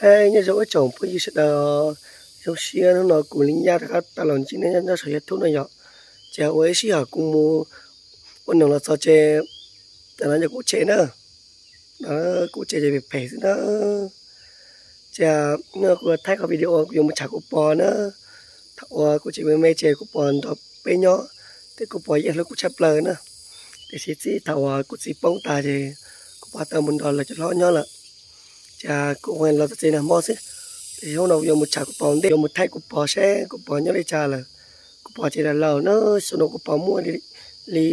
Nyob zoo ib tsoom phooj ywg sawv daws, zoo siab hnub no kuv li nyaj rov qab tau los ntsib nej nyob saum YouTube no yom. Ces ua ib sij hawm kuv mus ua noog los txog ces tam no yog kuv tsev na, kuv tsev ces phem phem xwb na. Ces hnub no kuv thaij qhov video kuv yuav mus tsham kuv pog na. Thaum uas kuv tseem me me ces kuv pog nrog peb nyob, ces kuv pog yeej hlub kuv tshaj plaws na. Tiam sis txij thaum uas kuv txiv poob tas ces kuv pog tau mus nrog lawv cov hlob nyob lawm. Ces kuv los txog tsev nag hmo xwb, tiam sis hnub no kuv yuav mus tsham kuv pog ntej, yuav mus thaij kuv pog seb kuv pog nyob li cas lawm. Kuv pog ces laus laus na, xyoo no kuv pog muaj li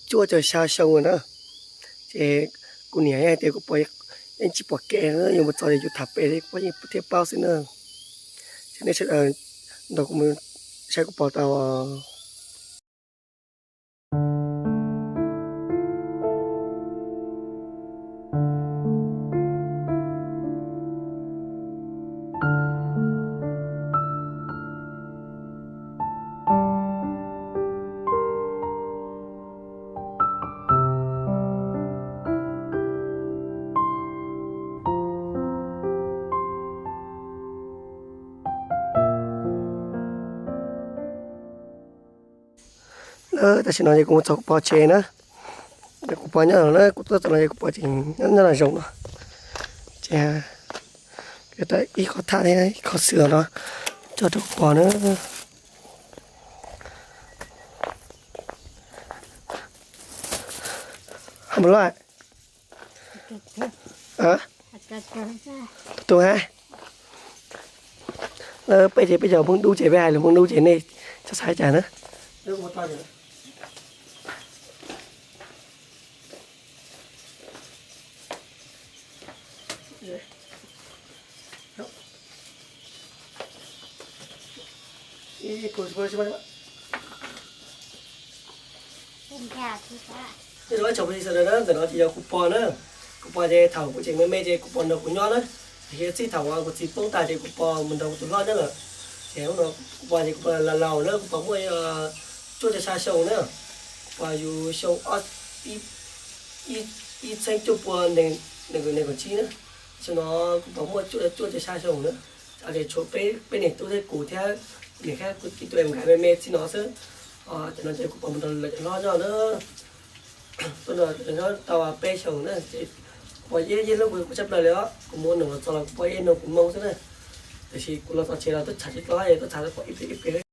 cuaj caum xya xyoo lawm na. Ces kuv niam hais tias kuv pog yeej tsis pom kev, yuav mus txog ces yus tham pem li kuv pog yeej thiaj paub xwb na. Ces nej sawv daws nrog kuv mus saib kuv pog tau. Tam sim no ces kuv mus txog kuv pog tsev na. Kuv pog nyob no na, kuv tuaj txog no ces kuv pog tseem nyob nyob no zoo no. Ces yuav tau ib qho thaj thiab ib qho xwm no coj rau kuv pog na. Hab mus loj. Tus hab. Peb ces peb cov Hmoob Dub ces peb hais lus Hmoob Dub ces nej txhob xav cas na. Nyob zoo ib tsoom phooj ywg sawv daws na, ntawm no ces yog kuv pog na. Kuv pog ces thaum kuv tseem me me ces kuv pog nrog kuv nyob na. Tiam sis txij thaum uas kuv txiv poob tas ces kuv pog mus nrog kuv tus hlob nyob lawm. Ces hnub no kuv pog ces kuv pog laus laus na, kuv pog muaj cuaj caum xya xyoo na. Kuv pog yug xyoo ib txhiab cuaj pua nees nkaum tsib na. Xyoo no kuv pog muaj cuaj caum xya xyoo na. Ces tshuav peb, peb niam tub thiab kuv thiab niam thiab kuv ib tug em nkais me me txij no xwb. Ces no ces kuv pog mus nrog lawv cov hlob nyob na. Tuaj nrog lawv nyob tau peb xyoos na ces kuv pog yeej hlub kuv tshaj plaws li os. Kuv mus ua noog los txog los kuv pog yeej nug kuv moo xwb na. Tiam sis kuv los txog tsev los twb tshav tsis tau, tuaj tshav tau pom ib pliag ib pliag.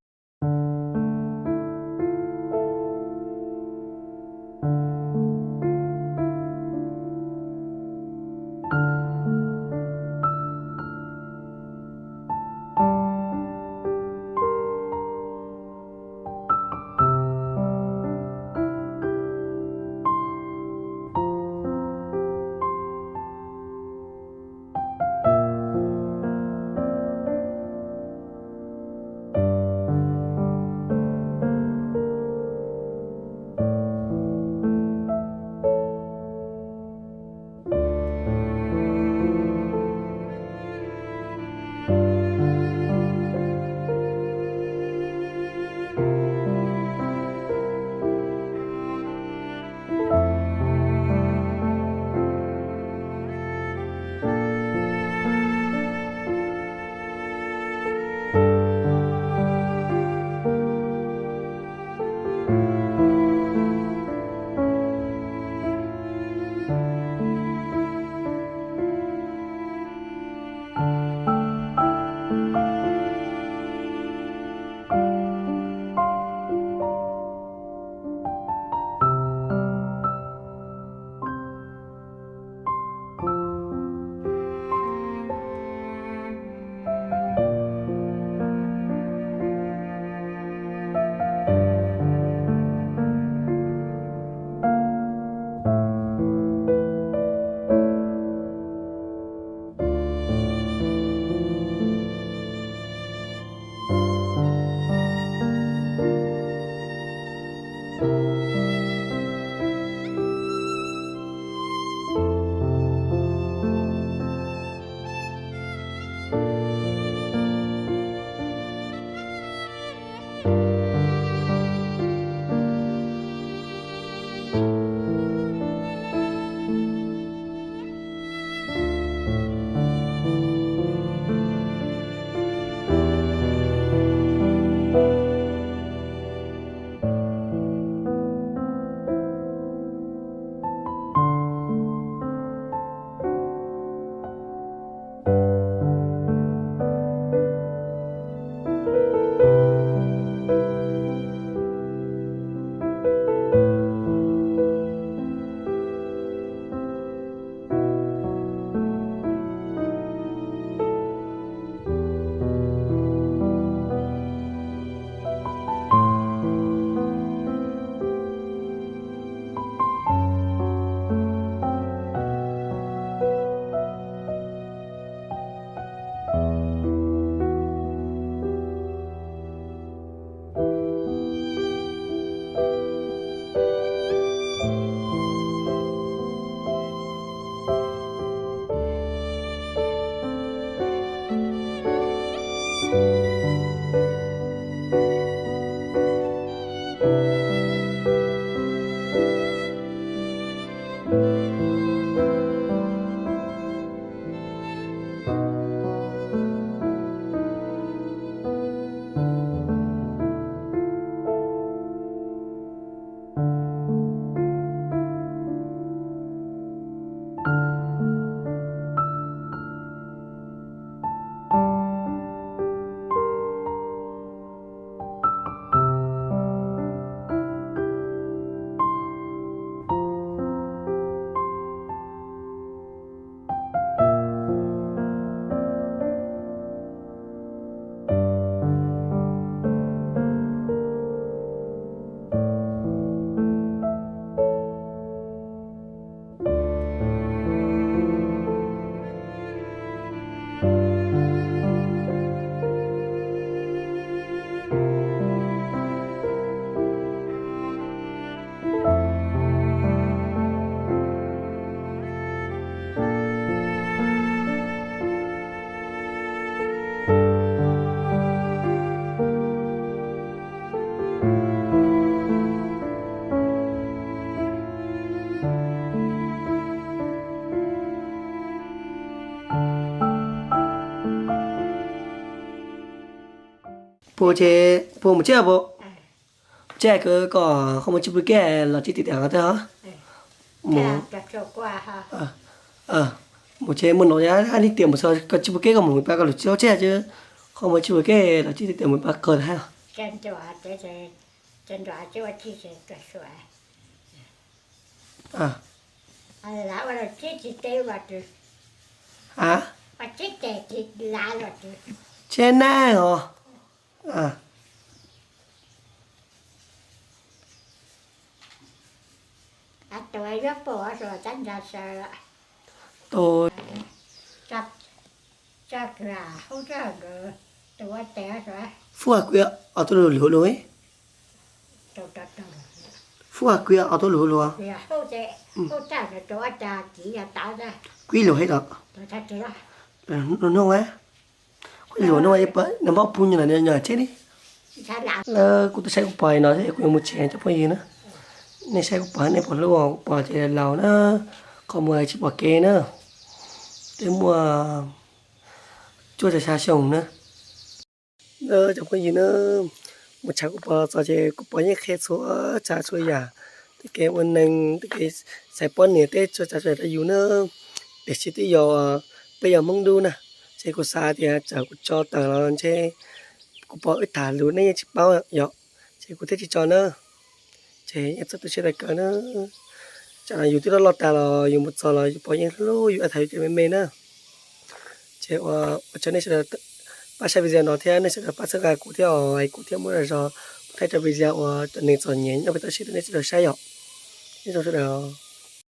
Puag ces puag mus tsev puas? Tsev kawg kom qhov muag tsis pw keb los tsev tiag tiag os. Mus tsev mus no, hais li tias mus txog koj tsis pw keb koj mus pab koj lug tsis tau tsev ces qhov muag tsis pw keb los tsev tiag tiag mus pab koj thiab. Tsev nab os. Fub hais kuv ob tug lug lug lug. Fub hais kuv ob tug lug lug. Kuv lug hais los. Kuv lug no, nws npaub pug nyob tsev li. Kuv tuaj saib kuv pog no thiab kuv yuav mus tsev cov phooj ywg na. Nej saib kuv pog nej puas hlub, kuv pog ces laus na, qhov muag tsis pom kev na. Twb muaj cuaj caum xya xyoo na. Cov phooj ywg na, mus tshav kuv pog txog ces kuv pog yeej qhia txhua tsav txhua yam, tej kev ua neeg, tej kev xaiv poj niam, tej txhua tsav txhua yam rau yus na. Tiam sis twb yog peb yog Hmoob dub na, ces kuv xav tias txawm kuv tso tawm los ntshe kuv pog wb tham lus nej yeej tsis paub yom, ces kuv thiaj tsis tso na. Ces yeej txhawb tu siab tag kawg na. Tsam no yus twb loj loj tas los yus mus txog los yus pog yeej hlub yus, tham yus cov me me na. Ces ua tsaug nej sawv daws pab saib video no thiab nej sawv daws pab txhawb nqa kuv thiab os, kuv thiaj muaj zog mus thaij cov video uas cov neeg txom nyem nyob pem toj siab rau nej sawv daws saib yom. Nyob zoo sawv daws.